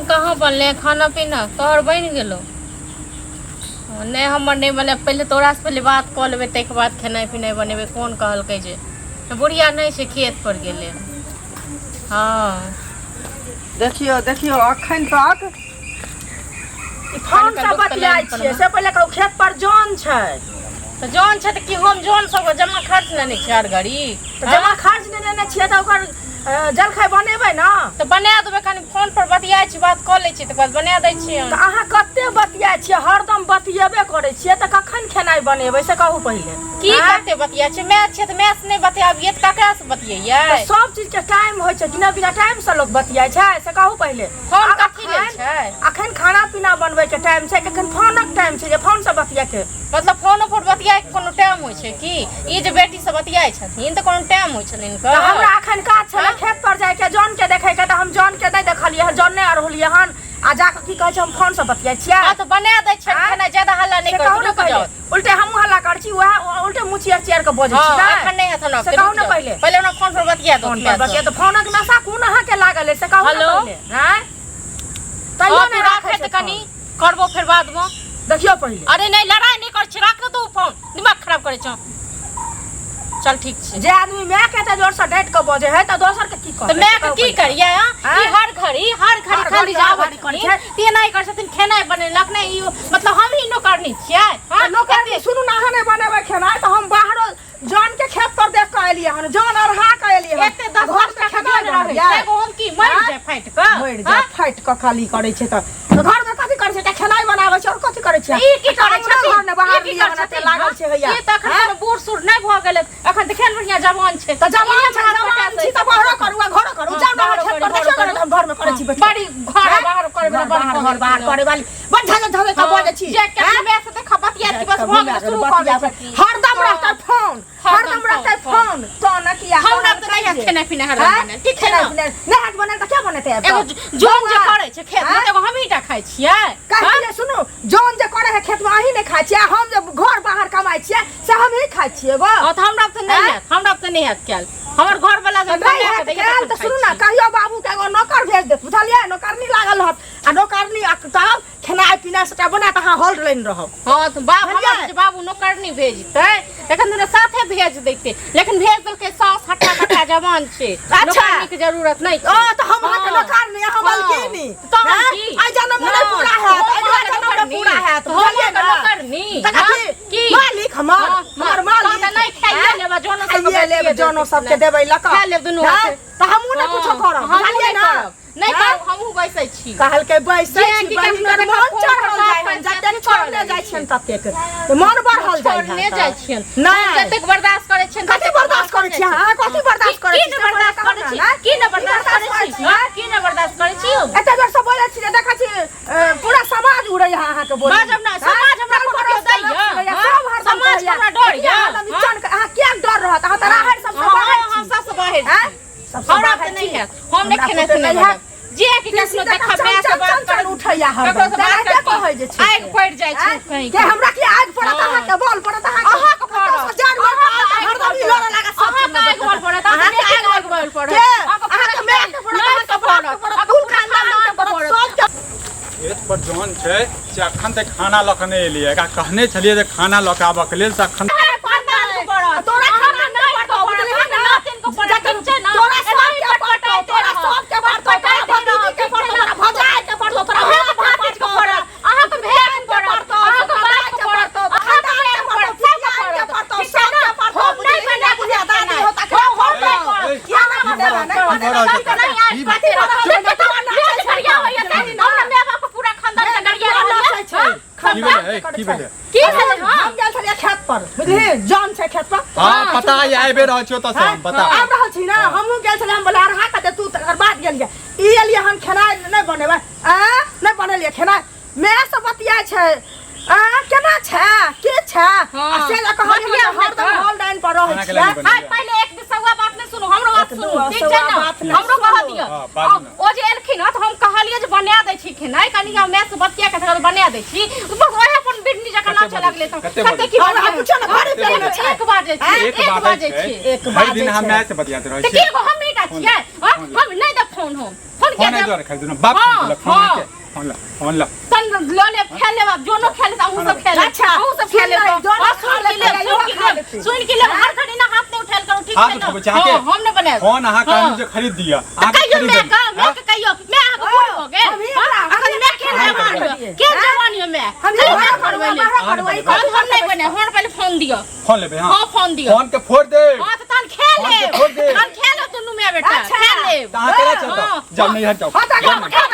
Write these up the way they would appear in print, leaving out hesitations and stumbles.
एखन कहाँ बनलै खाना पीना? तोहर बनि गेलौ? नहि, हमर नहि बनलै। पहिले तोरासँ पहिले बात कऽ लेबै, ताहिके बाद खेनाइ पिनाइ बनेबै। कोन कहलकै जे बुढ़िया नहि छै, खेत पर गेलै। हँ। देखियौ देखियौ, अखन तक ई फोन कनिका से रुक तऽ बतियाइ लाइन पर छियै मे। से पहिले कहू, खेत पर जन छै? तऽ जौन छै तऽ की हम जौन सबके जमा खर्च ने नहि छै हर घड़ी? तऽ जमा खर्च नहि लेने छियै तऽ ओकर जलखै बनेबै ने? तऽ बना देबै। कनि फोन पर बतियाइ छी, बात कऽ लै छी, तकर बाद बना दै छियै। तऽ अहाँ कते बतियाइ छियै? हरदम बतियेबे करै छियै, तऽ कखन खेनाइ बनेबै से कहू पहिले। की? आँय? कते बतियाइ छियै? माय छियै तऽ माय से नहि बतियाबियै तऽ ककरा से बतियैयै? तऽ सब चीज के टाइम होइ छै कि नहि? बिना टाइम से लोक बतियाइ छै? से कहू पहिले। फोन आब कथी लेल अखन छै? अखन खाना पीना बनबै के टाइम छै कि अखन फोनक टाइम छै जे फोन से बतियाके? मतलब फोनो पर बतियाके कोनो टाइम होइ छै की? ई जे बेटी सब बतियाइ छथिन तऽ कोनो टाइम होइ छनि हिनकर? तऽ हमरा अखन काज छलै आँय? खेत पर जाइके, जौन के देखैके, तऽ हम जौन के नहि देखलियै हन, जौन नहि अरहोलियै हन, आ जाकऽ की कहै छै, हम फोन से बतियाइ छियै? हँ, तऽ बना दै छियनि आँय? खेनाइ, ज्यादा हल्ला नहि से करू, कहू ने रुकि पहिले। जाउ। उल्टे हमहूँ हल्ला करै छी, वएह उल्टे मुँह चियर चियर के बजै छी। हँ। नहि एखन नहि हेत हमरा। से कहू ने पहिले। पहिले हमरा फोन पर बतिया दो। फोन पर बतिया तऽ फोनक नशा कोन अहाँके लागल अइ से कहू ने हेलो? पहिले। आँय? तैयो हँ, नहि तू राखै राखै छै तऽ कनि करबो फेर बादमे। देखियौ पहिले। अरे नहि, लड़ाइ नहि करै छी, राख ने तू फोन, दिमाग खराब करै छौ। चल, ठीक छै। जे आदमी माय के एते जोर से डांटि के बजै है तऽ दोसर के की तऽ कहतै? माय से के कहू की पहिले। करियै? हँ? ई आँय? हर घड़ी हर घड़ी हर खाली घड़ी, हर जाबै घड़ी करै छथिन छै। ते एनाही करै छथिन, खेनाइ बनेलक नहि ई, मतलब हम ही नौकरनी छियै? हँ? तऽ नौकरनी, सुनू ने, अहाँ नहि बनेबै खेनाइ तऽ हम बाहरो जौन के खेत पर देख कऽ एलियै हन, जौन अरहा कऽ एलियै हन। एते दस घर दस मे टाका खेनाइ जौन रहै बनैया? छै, एगो हम की मरि आँय? जाय फाटि कऽ? मरि जाय हँ? फाटि कऽ खाली करै छै तऽ घर मे कथी करै छै? एकटा खेनाइ बनाबै छै और कथी करै छै? ई की एकटा करै अंगना छथिन? घर ने बाहर ई की लिअ करै हन, एते छथिन? लागल हँ? छै हैया। ई तऽ एखन आँय? कोनो बूढ़ सूढ़ नहि भऽ गेलै, एखन तऽ केहन बढ़िआँ जवान छै। तऽ जवान ई छै, हमरा जवान पटा छी तऽ दै बाहरो करू आ घरो करू। हँ, जाउ ने अहाँ बाहरो खेत पर करू, देखियौ घरो ने, हम घर मे करै छी बैठ कऽ। बड़ी घर आँय? बाहर करे घर वाला बड़ बाहर भऽ घर बाहर गेलखिन। करे वाली बड़ झगड़ झगड़ कऽ बजै छी। जे के आँय? मैं से देखा बतिया की बस भऽ गेलै, शुरू कऽ दै छथिन। हरदम रहतै फोन, हरदम रहतै फोन, तोन किया? हमरा तऽ नहि हैत खेनाइ पिनाइ हरदम आँय? बनल। की खेनाइ खेनाइ पिनाइ नहि हैत बनल तऽ के बनेतै आब? एगो तऽ? जौन जे बौआ, करै छै खेत मे आँय? तऽ एगो हमही टा खाइ छियै? कहै जे सुनू, जौन जे करे है खेत में अहीं नहि खाइ छियै, हम जे घर बाहर कमाइ छियै से हमही खाइ छियै गो। हँ, तऽ हमरा तऽ नहि आँय? हैत, हमरा तऽ नहि हैत कैल। हमर घर वाला तऽ जब नहि बना हैत कऽ दैया कैल तखन तऽ खाइ सुनू ने, छी। कहियो बाबू के एगो नौकर भेज देत, बुझलियै? नौकरनी लागल रहत आ नौकरनी आ तब खेनाइ पिनाइ सबटा बना तऽ अहाँ हॉल लाइन रहब। हँ, तऽ बाप बुझलियै? हमर जे बाबू नौकरनी भेजतै तखन दुनू साथे भेज दैते, लेकिन भेज देलकै साउस हट्टा कट्टा जवान छै। अच्छा। नौकरनी के जरूरत नहि छै। ओ तऽ हम अहाँके हँ। नौकरनी, अहाँ हँ। मालकिनी। तहन हैं? की? आइ जनम मे नहि नहि, पूरा हैत, हम अगिला अहाँके जनम मे नौकरनी। पूरा हैत, तऽ हम बुझलियै अहाँके ने? नौकरनी। तऽ हँ? कथी? की? मालिक हमर? हँ, हमर हँ। मालिक। तहन तऽ नहि खाइए हैं? लेब, जनो सबके खाइए लेब, बेचिए जनो देब। सबके देबै लऽ कऽ। खा लेब दुनू हैं? हाथे। तऽ हमहूँ नहि कुछो करब, हमहूँ बुझलियै नहि ने? करब, नहि हैं? करब, हमहूँ बैसै छी। कहलकै बैसै जे छी। कि बहिन कखनो कर देखा मन फोन पर चढ़ल बात जाइ करै हन, छियै, जतेक अथी छोड़ने करऽ जाइ छियनि ततेक तऽ मन बढ़ल जाइ छोड़ने हन। जाइ छियनि। नहि। हम जतेक बर्दाश्त करै छियनि कथी ततेक बर्दाश्त करै छी अहाँ? कथी बर्दाश्त करै की छी नहि से बर्दाश्त कहू करै ने, छी? ने? की नहि बर्दाश्त करै छी? आँय? की नहि बर्दाश्त करै छी यौ? एते बेर से बोलै छी जे देखै छी पूरा समाज उड़ै है अहाँके बोली। बाजब ने, समाज हमरा आँय? कोनो पड़ोस केओ के लोक दैया? सुनैया, हँ? सब हरदम समाज कहैया, हमरा डर देखियौ या? हरदम ई हँ? चन के- अहाँ किया डर रहत? अहाँ तऽ राहरि सबसँ हँ, बाहर हम छी। सबसँ बाहर आँय? छी। सबसँ हमरा बाहर तऽ नहि छी। हैत, हम नहि हमरा खेनाइ पुते सुनाइ नहि हैत। बनायब। जे कि पीसी कखनो तऽ देखब चन माय से चन बात चन चन करैत उठैया हरदम। ककरो से बात तेनाहिते करैत कहै जे छै आगि से। पड़ि जाइ छै आँय? कहीं के हमरा की आगि पड़त? हँ। अहाँके बल पड़त अहाँके? अहाँके पड़त। कतौसँ जानवर के आगि अहाँके हरदम ई आगि लड़ऽ लागत सब अहाँके चीजमे आगि बल पड़त, अहाँके अहाँके आगि आगि बल पड़त। के? अहाँके अहाँके माय के पड़त, नाक अहाँके के बाप के पड़त, पड़त, अहाँके कुल पूरा खानदान के खानदान के पड़त, पड़त। सबके। खेत पर जौन छै से अखन तक खाना लऽ कऽ नहि एलियै। एकरा कहने छलियै जे खाना लऽ कऽ आबऽके लेल, से अखन खानदान के पड़त। तोरा अहाँके खानदान के नाक पड़तौ, के पड़त, बुझलिही अहाँके ने? नातिन के पड़त, जखन ठीक छै ने? तोरा एनाही सबके पड़तौ, पटपटाइते तोरा रहब। सबके पड़तौ, तोरा पटपटाइते रहब, भतीजी के ठीक छै पड़तौ, ने? तोरा भौजाइ के पड़तौ, तोरा अहाँके माय के भातिज के पड़तौ, पड़त, अहाँके भाय के के पड़त, पड़तौ, अहाँके तोरा बाप दाइ के के पड़त, पड़तौ, अहाँके खानदान माय के के पड़तौ, पड़त, सबके पितियान के पड़त, पड़तौ, ठीक छै ने? सबके पड़तौ, हम नहि बुझलिही ने? बनायब बुढ़िया दादी खेनाइ। हो तकरा हम पड़तौ। नहि करब। किया नहि बनेबै? नहि की भऽ बनेबै रहल तऽ छै? नहि आइ की कथी भऽ रहल छै? देखियौ तऽ रोज गरिया होइया से हमरा माय बाप के पूरा खानदान के गरिया पूरा रहल नाचै छै। हाँ? की भेलै? हे, की भेलै? की भेलै? हाँ? हम गेल छलियै खेत पर, बुझलिही? जन छै खेत पर। हँ, पता है, आबि रहल छियौ ओतऽसँ हम, बता। आबि रहल छी ने, हमहूँ गेल छलियै। हम बोले अरहा कते तू, तकर बाद गेलियै। ई एलियै हम, खेनाइ नहि बनेबै? आ नहि बनेलियै खेनाइ? माय से बतियाइ छै, आ केना छै, के छै? हँ। आ से लऽ कऽ हम बतियाउ ने हरदम तऽ। हॉल लाइन पर रहै खाना के छियै। लाइन हाय, पहिले एक दिसौआ बात नहि सुनू, हमरो बात एक सुनू, दू ठीक छै सौआ ने? बात नहि हमरो कहऽ सुनू। दिअ। हँ, बाजू ने। ओ जे एलखिन हँ तऽ हम कहलियै जे बना दै छी खेनाइ, कनि हम माय से बतिया के तकर बाद बना दै छी। बस ओहे अपन बिढ़नी जकाँ कते नाचऽ लगलै तऽ कते कते की हमरा बतिया- पूछो ने, घरे कते पे बजै छै। एक बाजै छै, एक एक बाजै बाजै छै। छै। एक भरि दिन बाजै अहाँ छै। माय से बतियाइत रहै तऽ छियै। की एगो हमही टा छियै? हँ? फोन हम नहि देब फोन, हम फोन फोन देब दुआरे खरीद देलहुँ बाप हाँ, खरीद देलक फोन हाँ। अहाँके फोन ल फोन ल तन लऽ लेब खा लेब आब जोनो खा लेब अहूँ सब खा लेब अच्छा, अहूँ सब खा सुन लेब ले, जोनो हाँ, खा सुन के लेतै, लेब इहो सुन के खा लेब लेतै। सुन के लेब हर घड़ी ना हाथ नहीं उठायल करू ठीक हाथ छै ना उठबै छै अहाँके हाँ, हम नहि बनायब फोन अहाँ हाँ। कहलहुँ जे खरीद दिअ तऽ अहाँके कहियो खरीद मैं देब का मैं के कहियो मैं अहाँके बूढ़ भऽ गेल हम ही हाँ, हमरा- अखन मैं के हम जवान ही यऽ के जवान यऽ मैं हम खाली ही मैं बाहर करबै ले बाहर करबै, अहाँ हम हम नहि बनायब हमरा पहिले फोन दिअ फोन लेबै हाँ हाँ फोन दिअ फोन के फोड़ देब हाँ तऽ तहन खा फोन के लेब फोड़ देब। तहन खा लेब दुनू माय बेटा अच्छा। खा लेब तऽ अहाँ केना हाँ, चलतौ जाउ नैहर जाउ हाँ, तऽ जाउ नैहर।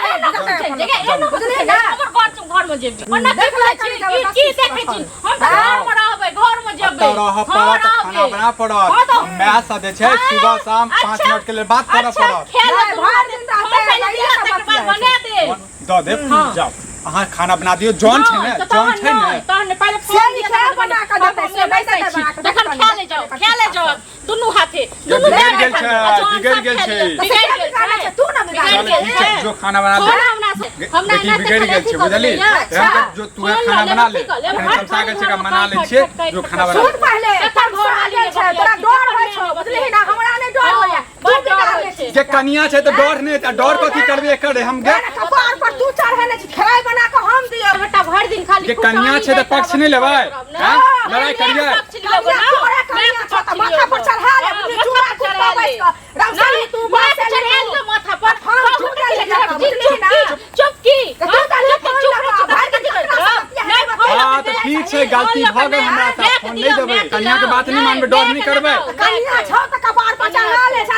हमर घर छौ, घर में जेबी ओना देख देख ले ले कनी छी जबरदस्ती की देखै छी हम तऽ घर में रहबै घर में जेबै एतऽ रहऽ हाँ, पड़त खाना रहबै। बना पड़त हाँ, तऽ- माय सँ जे छै सुबह शाम 5 अच्छा, मिनट के लेल बात करऽ अच्छा, पड़त खेल नहि, दुनू भरि आदमी। दिन रहतै, हम पहिले माइए दिअ, सब तकर बाद बतियाइ बना देब दऽ देब जाउ अहाँ खाना बना दियौ जौन छै ने तऽ जौन तहन छै ने नहि, तहन नहि, पहिले से फोन नहि दिअ, खेल तकर बना कऽ बाद देतै, हम से नहि बैसै देतै छी। बना कऽ, तखन तखन खा ले जाओ खा ले जाओ दुनू हाथे दुनू बिगड़ि हाथे गेल छै, आ जौन बिगड़ि सब गेल खा छै। लिअ, बिगड़ि गेल बिगाड़ि छै तू ने बिगाड़ि बिगड़ि चल गेल ठीक छै छै जो खाना बना फोन दे हमरा से हमरा देखी एना बिगड़ि गेल छै बुझली अच्छा हम जो तू खाना बना ले कनी तमसा गेल छै मना लै छियै जो खाना बना सुन ले पहिले तकर घर तमसा वाली गेल छै तोरा डर होइ छौ बुझलिही ना हमरा नहि डर होइया तू बड़ डर बिगाड़ होइ लै छै। छी जे कनिया छै तऽ डर नहि तऽ डर कथी करबै एकर हम गे मेरे कपार पर तू चढ़ेने छी खेनाइ बना कऽ हम दियौ बेटा भरि दिन खाली जे कनिया छै तऽ पक्ष नहि लेबै हैं लड़ाई करियै कनिया तोरे कनिया छौ तऽ माथा पर चढ़ा ले बुझली चूड़ा कुटका बैस कऽ रमसली तू माथ बस चढ़ा ले माथा पर हम चूड़ा ले जाब, बुझली ना? चुप की तऽ तू तऽ चुप फोन चुप लगा, चुप भाई कथी करैत ककरा रहब? से बतिया नहि, है, फोन हाँ तऽ ठीक छै गलती भऽ गेल हमरा तऽ फोन नहि देबै कनिया के बात नहि मानबै डर नहि करबै कनिया छौ तऽ कपार पर चढ़ा ले छै